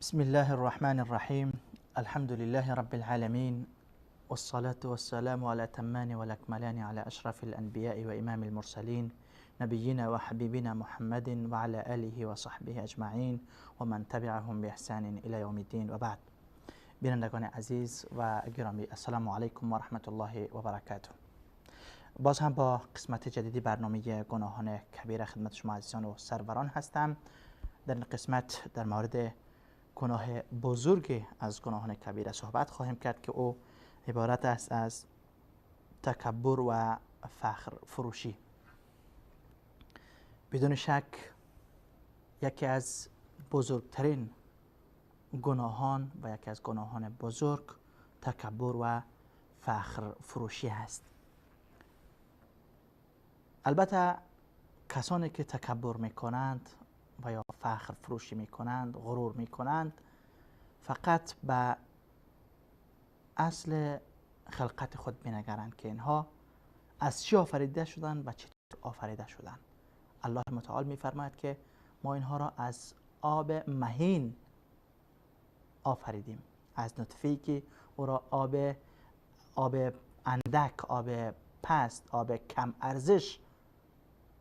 بسم الله الرحمن الرحیم. الحمد لله رب العالمین والصلاة والسلام على الأتمان والأكملان على أشرف الأنبياء وإمام المرسلين نبينا وحبيبنا محمد وعلى آله وصحبه أجمعين ومن تبعهم بإحسان إلى يوم الدين وبعد. بینندگان عزیز و گرامی، السلام علیکم و رحمت الله و برکاته. باز هم با قسمت جدیدی برنامه گناهان کبیره خدمت شما عزیزان و سروران هستم. در این قسمت در مورد گناه بزرگ از گناهان کبیره صحبت خواهیم کرد که او عبارت است از تکبر و فخر فروشی. بدون شک یکی از بزرگترین گناهان و یکی از گناهان بزرگ تکبر و فخر فروشی است. البته کسانی که تکبر میکنند و یا فخر فروشی میکنند، غرور میکنند، فقط به اصل خلقت خود مینگرند که اینها از چی آفریده شدند و چطور آفریده شدند. الله متعال میفرماید که ما اینها را از آب مهین آفریدیم، از نطفه‌ای که او را آب اندک، آب پست، آب کم ارزش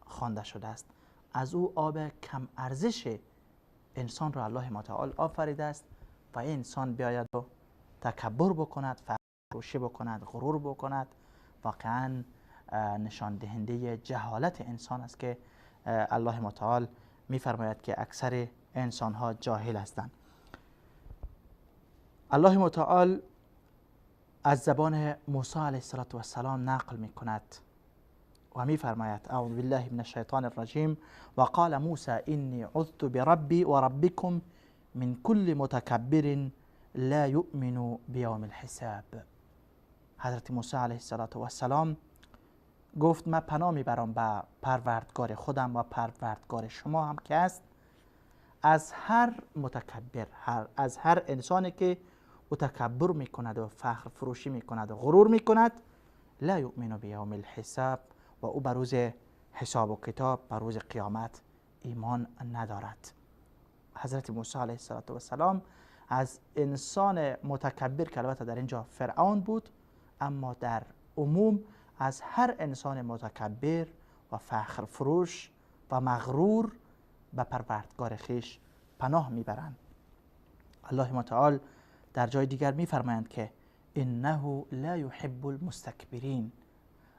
خوانده شده است. از او آب کم ارزش انسان را الله متعال آفریده است و این انسان بیاید و تکبر بکند، فروشی بکند، غرور بکند، واقعا نشان دهنده جهالت انسان است که الله متعال میفرماید که اکثر انسان ها جاهل هستند. الله متعال از زبان موسی علیه السلام نقل میکند و میفرماید: اعوذ بالله من الشیطان الرجیم وقال موسی انی عذت بربی وربکم من كل متکبر لا یؤمن بیوم الحساب. حضرت موسی علیه السلام گفت من پناه میبرم به پروردگار خودم و پروردگار شما هم که است، از هر متکبر، از هر انسانی که او تکبر میکند و فخر فروشی میکند و غرور میکند، لا یؤمن بیوم الحساب، و او بر روز حساب و کتاب، بر روز قیامت ایمان ندارد. حضرت موسی علیه السلام از انسان متکبر که البته در اینجا فرعون بود، اما در عموم از هر انسان متکبر و فخر فروش و مغرور به پروردگار خویش پناه میبرند. الله متعال در جای دیگر میفرمایند که انه لا یحب المستکبرین.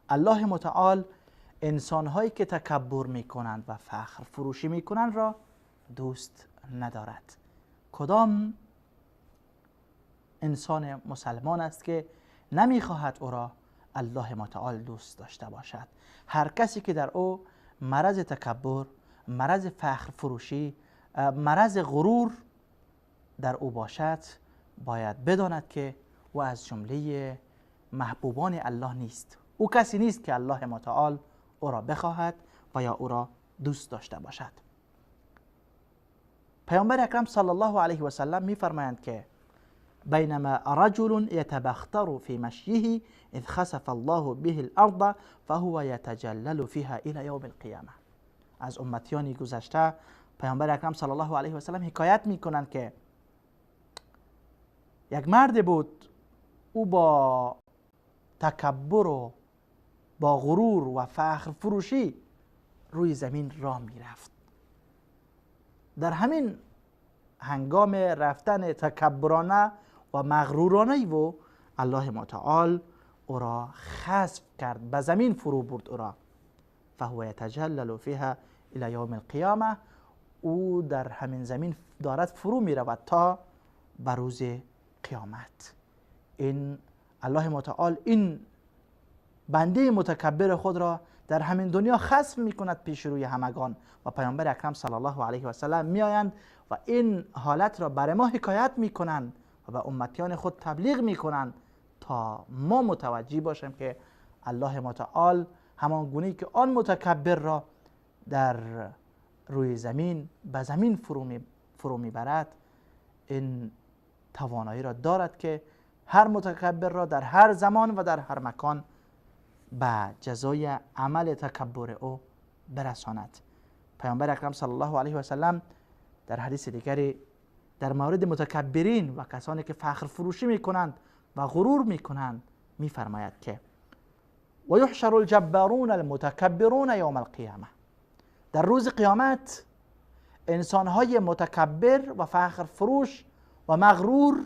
الله متعال انسانهایی که تکبر میکنند و فخر فروشی میکنند را دوست ندارد. کدام انسان مسلمان است که نمیخواهد او را الله متعال دوست داشته باشد؟ هر کسی که در او مرض تکبر، مرض فخر فروشی، مرض غرور در او باشد، باید بداند که او از جمله محبوبان الله نیست. او کسی نیست که الله متعال او را بخواهد و یا او را دوست داشته باشد. پیامبر اکرم صلی الله علیه و سلم میفرمایند که بینما رجل يتبختر في مشيه اذ خسف الله به الارض فهو يتجلل فيها الى يوم القیامه. از امتیانی گذشته پیامبر اکرم صلی الله علیه و سلم حکایت میکنند که یک مرد بود، او با تکبر و با غرور و فخر فروشی روی زمین راه میرفت. در همین هنگام رفتن تکبرانه و مغرورانه او، الله متعال او را خسف کرد، به زمین فرو برد او را. فهو یتجلل فیها الی یوم القیامه. او در همین زمین دارد فرو می رود تا به روز قیامت. این الله متعال این بنده متکبر خود را در همین دنیا خسف می کند پیش روی همگان و پیامبر اکرم صلی الله علیه و سلم می آیند و این حالت را برای ما حکایت می کنند و به امتیان خود تبلیغ می کنند تا ما متوجه باشیم که الله متعال همان گونه که آن متکبر را در روی زمین به زمین فرو می برد، این توانایی را دارد که هر متکبر را در هر زمان و در هر مکان به جزای عمل تکبر او برساند. پیامبر اکرم صلی الله علیه و سلم در حدیث دیگری در مورد متکبرین و کسانی که فخر فروشی میکنند و غرور میکنند میفرماید که و یحشر الجبارون المتکبرون یوم القیامه. در روز قیامت انسانهای متکبر و فخر فروش و مغرور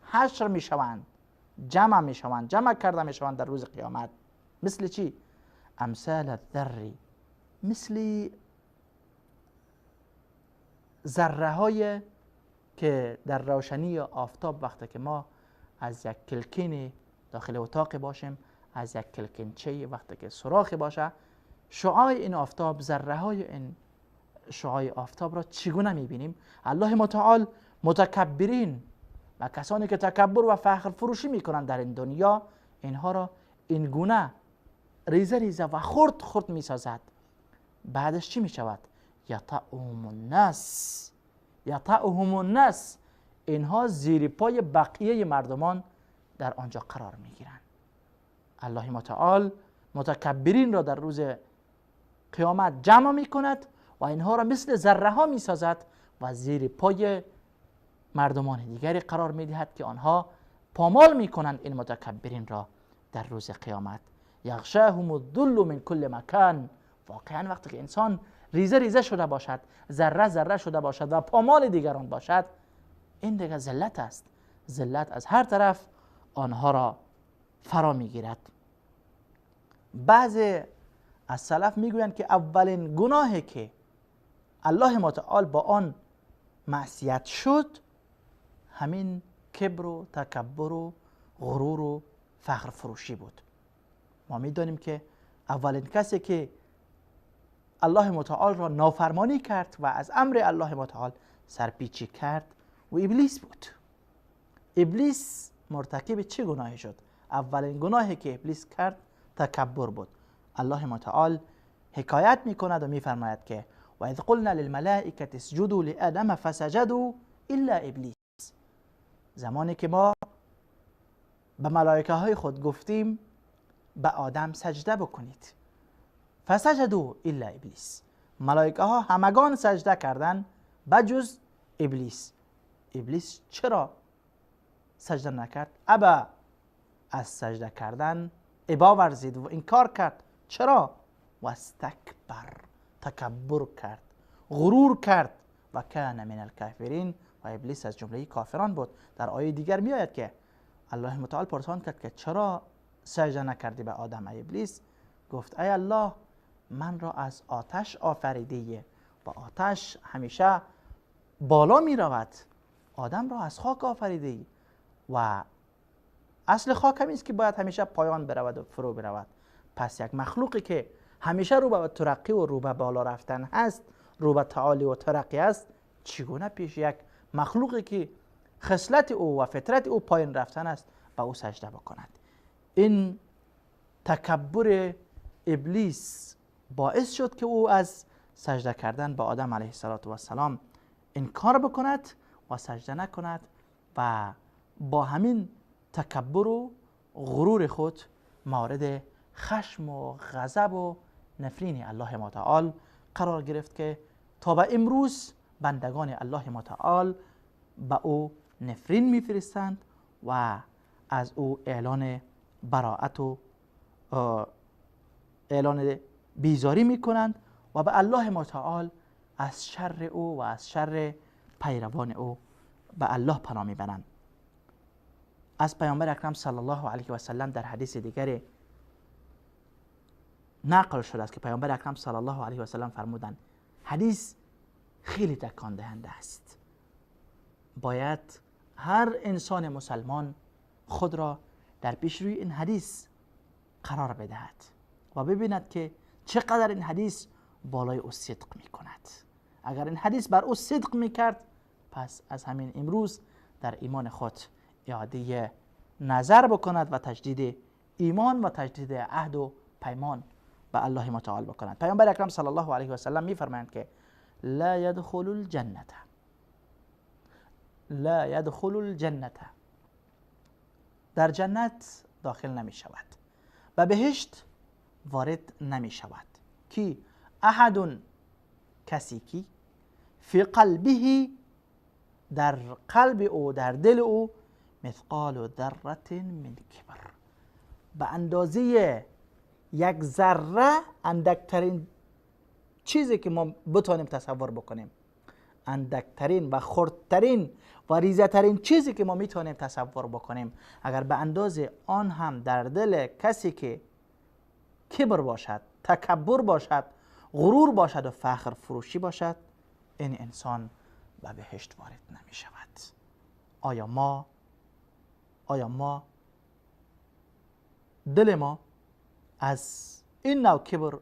حشر میشوند، جمع میشوند، جمع کرده میشوند در روز قیامت. مثل چی؟ امثال الذر، مثل ذره های که در روشنی آفتاب وقتی که ما از یک کلکین داخل اتاق باشیم، از یک کلکینچه وقتی که سوراخ باشه، شعاع این آفتاب، ذره های این شعاع آفتاب را چگونه میبینیم؟ الله متعال متکبرین و کسانی که تکبر و فخر فروشی میکنند در این دنیا، اینها را این گونه ریزه ریزه و خرد خرد میسازد. بعدش چی میشود؟ یطأهم الناس، یطأهم الناس، اینها زیر پای بقیه مردمان در آنجا قرار میگیرند. الله متعال متکبرین را در روز قیامت جمع میکند و اینها را مثل ذره ها میسازد و زیر پای مردمان دیگری قرار میدهد که آنها پامال میکنند این متکبرین را در روز قیامت. یغشاهم الذل من کل مکان. واقعا وقتی که انسان ریزه ریزه شده باشد، ذره ذره شده باشد و پامال دیگران باشد، این دیگه ذلت است. ذلت از هر طرف آنها را فرا میگیرد. بعضی از سلف میگویند که اولین گناهی که الله متعال با آن معصیت شد همین کبر و تکبر و غرور و فخر فروشی بود. ما میدانیم که اولین کسی که الله متعال را نافرمانی کرد و از امر الله متعال سرپیچی کرد و ابلیس بود. ابلیس مرتکب چه گناهی شد؟ اولین گناهی که ابلیس کرد تکبر بود. الله متعال حکایت میکند و میفرماید که و اذ قلنا للملائکة اسجدوا لآدم فسجدوا الا ابلیس. زمانی که ما به ملائکه های خود گفتیم به آدم سجده بکنید، فسجدوا الا ابلیس، ملائکه ها همگان سجده کردند بجز ابلیس. ابلیس چرا سجده نکرد؟ ابا، از سجده کردن ابا ورزید و انکار کرد. چرا؟ و استکبر، تکبر کرد، غرور کرد و کان من الکافرین، و ابلیس از جمله کافران بود. در آیه دیگر می آید که الله متعال پرسان کرد که چرا سجده نکردی به آدم ای ابلیس؟ گفت ای الله، من را از آتش آفریده و آتش همیشه بالا می رود، آدم را از خاک آفریده و اصل خاک هم است که باید همیشه پایان برود و فرو برود. پس یک مخلوقی که همیشه رو به ترقی و رو به بالا رفتن هست، رو به تعالی و ترقی است، چگونه پیش یک مخلوقی که خصلت او و فطرت او پایین رفتن است به او سجده بکند؟ این تکبر ابلیس باعث شد که او از سجده کردن به آدم علیه السلام انکار بکند و سجده نکند و با همین تکبر و غرور خود مورد خشم و غضب و نفرین الله متعال قرار گرفت که تا به امروز بندگان الله متعال به او نفرین میفرستند و از او اعلان براعت و اعلان بیزاری میکنند و به الله متعال از شر او و از شر پیروان او به الله پناه میبرند. از پیامبر اکرم صلی الله علیه و سلم در حدیث دیگری نقل شده است که پیامبر اکرم صلی الله علیه و سلم فرمودند، حدیث خیلی تکان دهنده است، باید هر انسان مسلمان خود را در پیش روی این حدیث قرار بدهد و ببیند که چقدر این حدیث بالای او صدق میکند. اگر این حدیث بر او صدق میکرد، پس از همین امروز در ایمان خود اعاده نظر بکند و تجدید ایمان و تجدید عهد و پیمان به الله متعال بکند. پیامبر اکرم صلی الله علیه و سلم میفرمایند که لا يدخل الجنة، لا يدخل الجنة، در جنت داخل نمی شود و بهشت وارد نمی شود کی؟ احد، کسی کی فی قلبه، در قلب او، در دل او مثقال ذره من کبر، به اندازه یک ذره، اندکترین چیزی که ما بتانیم تصور بکنیم، اندکترین و خردترین و ریزترین چیزی که ما میتونیم تصور بکنیم، اگر به اندازه آن هم در دل کسی که کبر باشد، تکبر باشد، غرور باشد و فخر فروشی باشد، این انسان به بهشت وارد نمی شود. آیا ما دل ما از این نوع کبر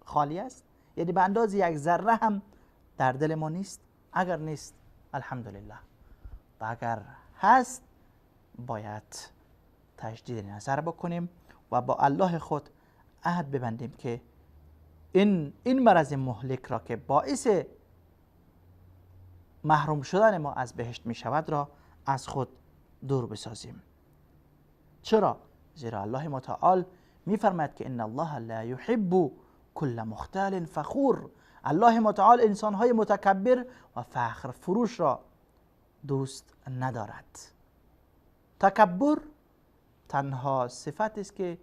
خالی است؟ یعنی به اندازه یک ذره هم در دل ما نیست؟ اگر نیست الحمدلله، و اگر هست باید تجدید نظر بکنیم و با الله خود عهد ببندیم که این مرض مهلک را که باعث محروم شدن ما از بهشت می شود را از خود دور بسازیم. چرا؟ زیرا الله متعال می فرماید که ان الله لا یحب کل مختال فخور. الله متعال انسانهای متکبر و فخر فروش را دوست ندارد. تکبر تنها صفت است که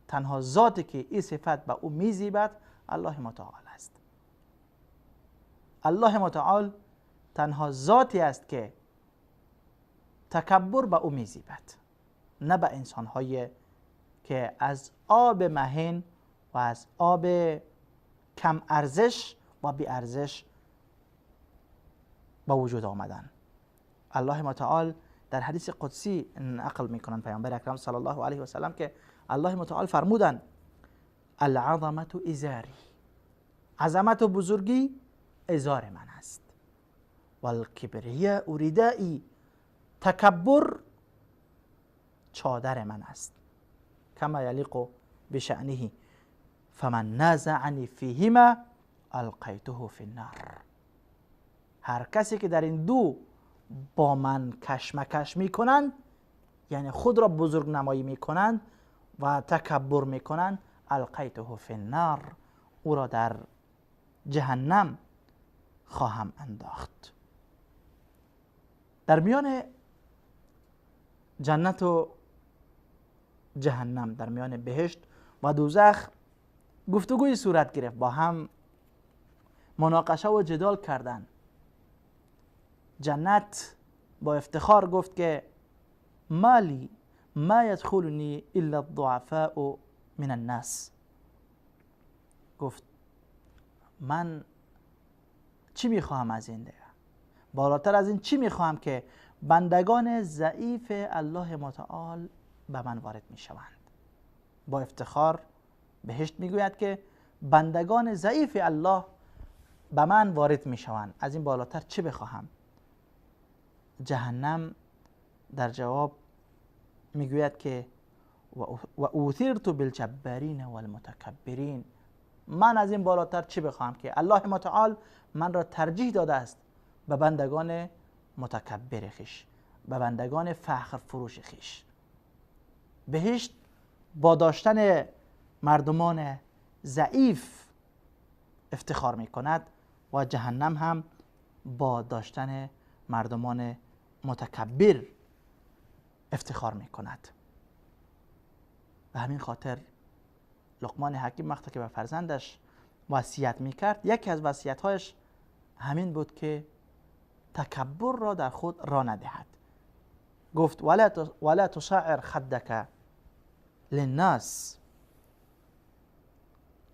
تنها ذاتی که این صفت به او میزیبد الله متعال است. الله متعال تنها ذاتی است که تکبر به او میزیبد، نه به انسانهایی که از آب مهین و از آب کم ارزش و بی ارزش به وجود آمدن. الله متعال در حدیث قدسی نقل میکنند پیامبر اکرم صلی الله علیه و سلم که الله متعال فرمودند العظمت ازاری، عظمت و بزرگی ازار من است، والکبریاء ردایی، تکبر چادر من است، کما یلیق بشأنه فمن نازعنی فیهما القیته فی النار. هر کسی که در این دو با من کشمکش میکنند، یعنی خود را بزرگ نمایی میکنند و تکبر میکنند، القیته فی النار، او را در جهنم خواهم انداخت. در میان جنت و جهنم، در میان بهشت و دوزخ گفتگوی صورت گرفت، با هم مناقشه و جدال کردند. جنت با افتخار گفت که مالی ما یدخلنی الا الضعفاء من الناس. گفت من چی میخواهم از این دیگه؟ بالاتر از این چی میخواهم که بندگان ضعیف الله متعال به من وارد میشوند. با افتخار بهشت میگوید که بندگان ضعیف الله به من وارد میشوند، از این بالاتر چی بخواهم؟ جهنم در جواب میگوید که و اوثرت بالجبارین والمتکبرین، من از این بالاتر چی بخواهم که الله متعال من را ترجیح داده است به بندگان متکبر خیش، به بندگان فخر فروش خیش. بهشت با داشتن مردمان ضعیف افتخار می کند و جهنم هم با داشتن مردمان متکبر افتخار می کند. به همین خاطر لقمان حکیم وقتی که به فرزندش وصیت می کرد، یکی از وصیت‌هایش همین بود که تکبر را در خود را ندهد. گفت ولا تصعر خدک للناس،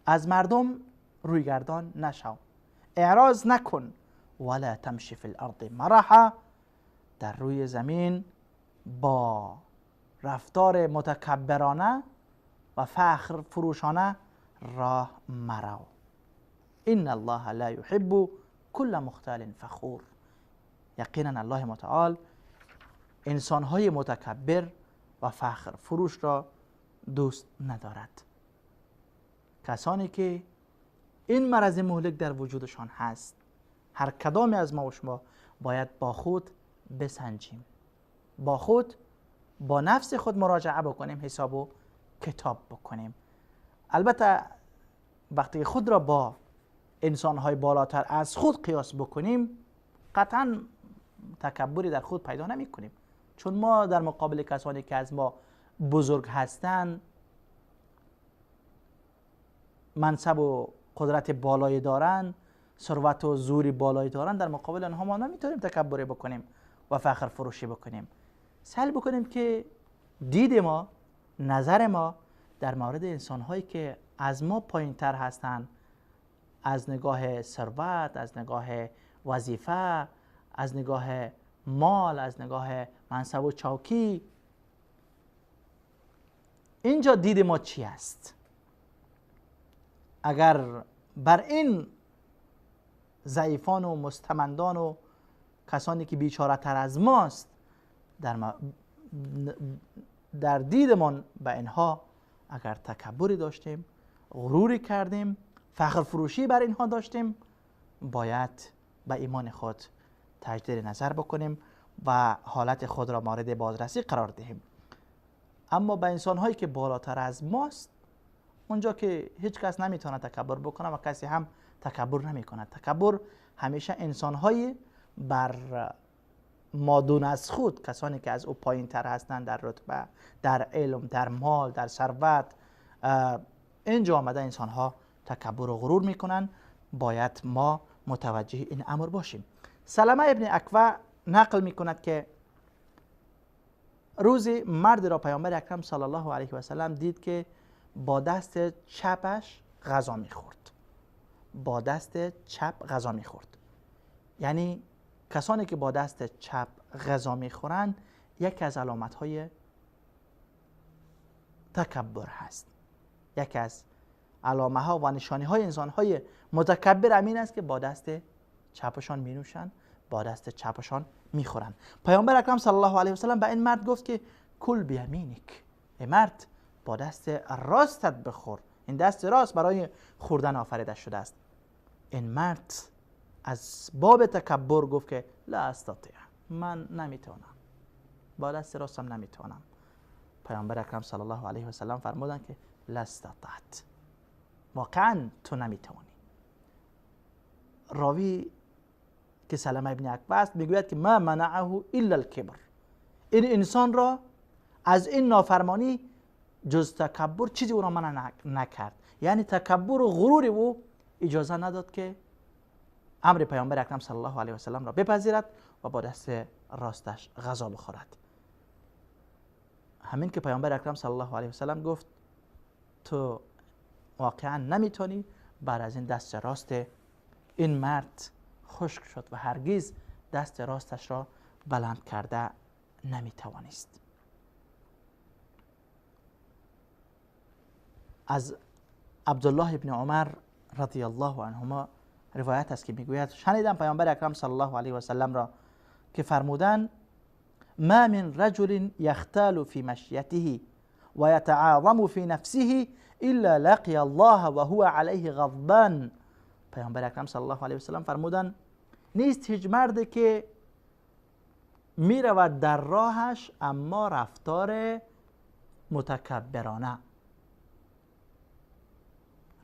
از مردم رویگردان نشو، اعراض نکن، ولا تمشی فی الارض مرحا، در روی زمین با رفتار متکبرانه و فخر فروشانه راه مرو. ان الله لا یحب کل مختال فخور. یقینا الله متعال انسانهای متکبر و فخر فروش را دوست ندارد. کسانی که این مرض مهلک در وجودشان هست، هر کدامی از ما و شما باید با خود بسنجیم، با خود، با نفس خود مراجعه بکنیم، حساب و کتاب بکنیم. البته وقتی خود را با انسانهای بالاتر از خود قیاس بکنیم، قطعا تکبری در خود پیدا نمی کنیم، چون ما در مقابل کسانی که از ما بزرگ هستند، منصب و قدرت بالایی دارند، ثروت و زوری بالایی دارند، در مقابل آنها ما نمیتونیم تکبری بکنیم و فخر فروشی بکنیم. سعی بکنیم که دید ما، نظر ما در مورد انسانهایی که از ما پایین تر هستند، از نگاه ثروت، از نگاه وظیفه، از نگاه مال، از نگاه منصب و چوکی، اینجا دید ما چی است؟ اگر بر این ضعیفان و مستمندان و کسانی که بیچاره تر از ماست در دیدمان به اینها اگر تکبری داشتیم، غروری کردیم، فخر فروشی بر اینها داشتیم، باید به ایمان خود تجدید نظر بکنیم و حالت خود را مورد بازرسی قرار دهیم. اما به انسانهایی که بالاتر از ماست، اونجا که هیچ کس نمیتونه تکبر بکنه و کسی هم تکبر نمیکنه. تکبر همیشه انسانهای بر مادون از خود، کسانی که از او پایین تر هستند در رتبه، در علم، در مال، در ثروت، اینجا آمده انسانها تکبر و غرور میکنن. باید ما متوجه این امر باشیم. سلمه ابن اکوع نقل میکند که روزی مرد را پیامبر اکرم صلی الله علیه و سلم دید که با دست چپش غذا میخورد. با دست چپ غذا میخورد. یعنی کسانی که با دست چپ غذا میخورند یکی از علامت‌های تکبر هست. یکی از علامه ها و نشانی های انسان های متکبر امین است که با دست چپشان می نوشند، با دست چپشان می خورند. پیامبر اکرم صلی الله علیه و سلم به این مرد گفت که کل بیمینک، ای مرد با دست راستت بخور. این دست راست برای خوردن آفریده شده است. این مرد از باب تکبر گفت که لا استطیع، من نمیتونم، با دست راستم نمیتونم. پیامبر اکرم صلی الله علیه و سلم فرمودند که لا استطعت، واقعا تو نمیتوانی. راوی که سلمه ابن اکوع است میگوید که ما منعه الا الکبر، این انسان را از این نافرمانی جز تکبر چیزی او را منع نکرد. یعنی تکبر و غرور او اجازه نداد که امر پیامبر اکرم صلی الله علیه و سلم را بپذیرد و با دست راستش غذا بخورد. همین که پیامبر اکرم صلی الله علیه و سلم گفت تو واقعا نمیتونی، بعد از این دست راست این مرد خشک شد و هرگز دست راستش را بلند کرده نمیتوانست. از عبدالله ابن عمر رضی الله عنهما روایت است که میگوید شنیدم پیامبر اکرم صلی الله علیه و سلم را که فرمودند ما من رجل یختال فی مشیته و یتعاظم فی نفسه الا لقی الله و هو علیه غضبان. پیامبر اکرم صلی الله علیه و سلم فرمودند نیست هیچ مردی که میرود در راهش اما رفتار متکبرانه،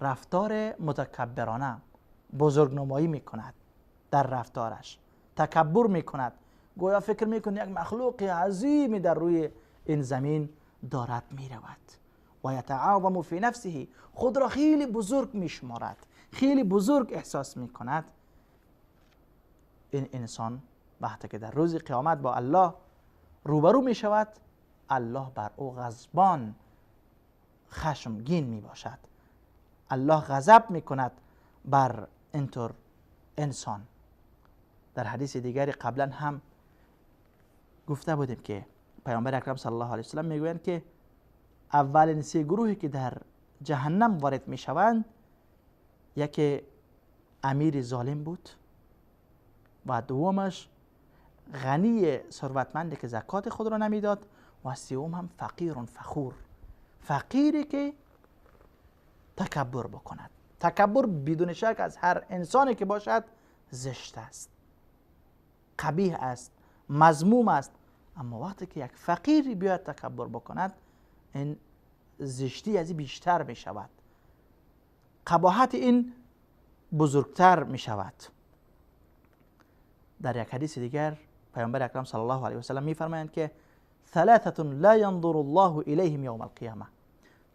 رفتار متکبرانه بزرگنمایی میکند، در رفتارش تکبر میکند، گویا فکر میکند یک مخلوق عظیمی در روی این زمین دارد میرود. و یتعاظم فی نفسه، خود را خیلی بزرگ میشمارد، خیلی بزرگ احساس میکند. این انسان وقتی که در روز قیامت با الله روبرو میشود، الله بر او غضبان، خشمگین میباشد. الله غضب میکند بر اینطور انسان. در حدیث دیگری قبلا هم گفته بودیم که پیامبر اکرم صلی الله علیه و سلم میگویند که اولین سه گروهی که در جهنم وارد میشوند، یکی امیر ظالم بود و دومش غنی ثروتمندی که زکات خود را نمیداد و سوم هم فقیر فخور، فقیری که تکبر بکند. تکبر بدون شک از هر انسانی که باشد زشت است، قبیح است، مذموم است. اما وقتی که یک فقیری بیاید تکبر بکند، این زشتی از این بیشتر می شود، قباحت این بزرگتر می شود. در یک حدیث دیگر پیامبر اکرم صلی الله علیه و سلم میفرمایند که ثلاثة لا ینظر الله الیهم یوم القیامه.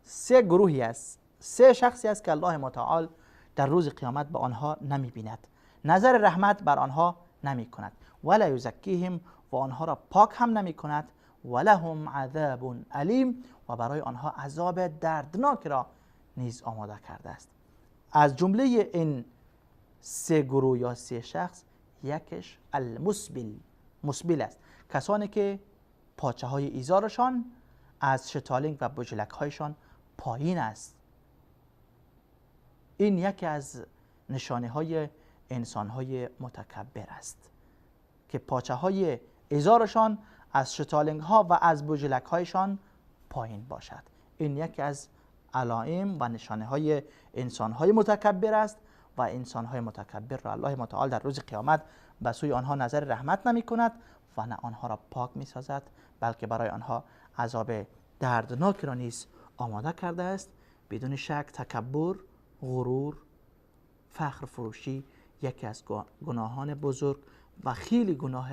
سه گروهی است، سه شخصی است که الله متعال در روز قیامت به آنها نمیبیند، نظر رحمت بر آنها نمی کند، ولا یزکیهم و آنها را پاک هم نمی کند، ولهم عذاب الیم و برای آنها عذاب دردناک را نیز آماده کرده است. از جمله این سه گروه یا سه شخص یکش المسبل، مسبل است، کسانی که پاچه های ایزارشان از شتالینگ و بجلک هایشان پایین است. این یکی از نشانه های انسان های متکبر است که پاچه های ازارشان از شتالنگ ها و از بجلک هایشان پایین باشد. این یکی از علائم و نشانه های انسان های متکبر است و انسان های متکبر را الله متعال در روز قیامت به سوی آنها نظر رحمت نمی کند و نه آنها را پاک می سازد، بلکه برای آنها عذاب دردناک را نیز آماده کرده است. بدون شک تکبر، غرور، فخر فروشی یکی از گناهان بزرگ و خیلی گناه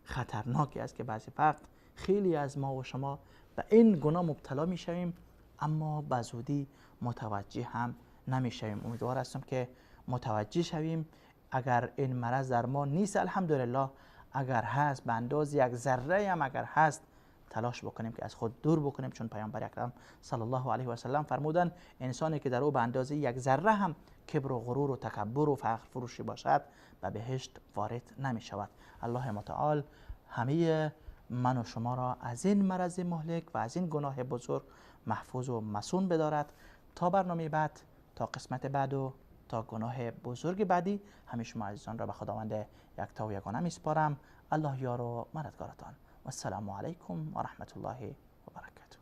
خطرناکی است که بعضی وقت خیلی از ما و شما به این گناه مبتلا می شویم، اما به زودی متوجه هم نمی شویم. امیدوار هستم که متوجه شویم. اگر این مرض در ما نیست الحمدلله، اگر هست به انداز یک ذره هم اگر هست تلاش بکنیم که از خود دور بکنیم، چون پیامبر اکرم صلی الله علیه و سلم فرمودن انسانی که در او به اندازه یک ذره هم کبر و غرور و تکبر و فخر فروشی باشد به بهشت وارد نمی شود. الله متعال همه من و شما را از این مرض مهلک و از این گناه بزرگ محفوظ و مصون بدارد. تا برنامه بعد، تا قسمت بعد و تا گناه بزرگ بعدی، همه شما عزیزان را به خداوند یکتا و یگانه می سپارم. الله یار و مددگارتان. والسلام علیکم و رحمت الله و برکاته.